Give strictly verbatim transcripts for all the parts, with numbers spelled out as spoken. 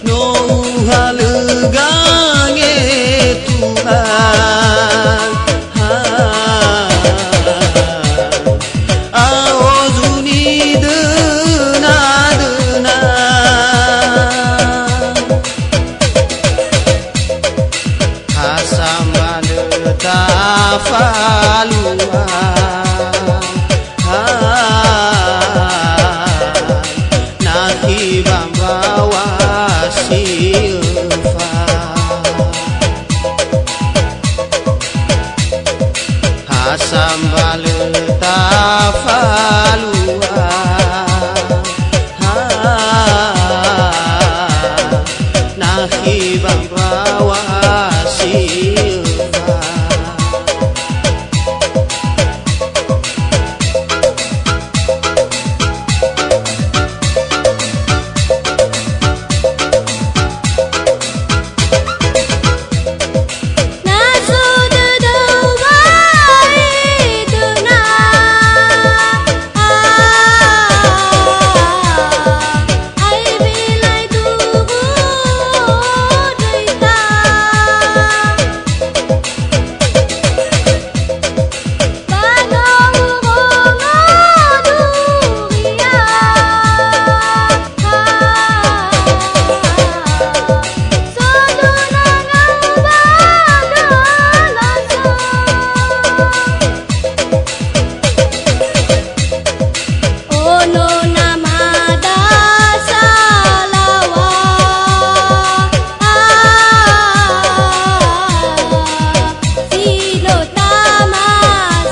No uhalö gangetula. Ha, aozu nidöna-döna. Ha sambalö tafalua. Ha, nakhi ba mbaŵa si öfa. Ha sambalö tafalua. Ha, nakhi ba mbaŵa si öfa. Na so dödöu wa'ae döna, a, ai bilai dugu döita. Ba no urongo duria. Si no tama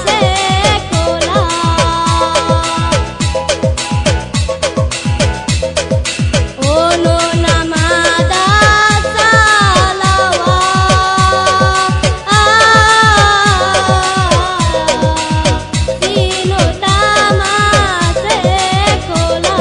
sekola. Ono namada salawa. Ah, si no tama sekola.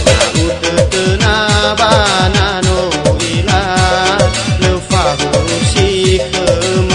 Na utötöna ba na no ila, lö fahusi khöma.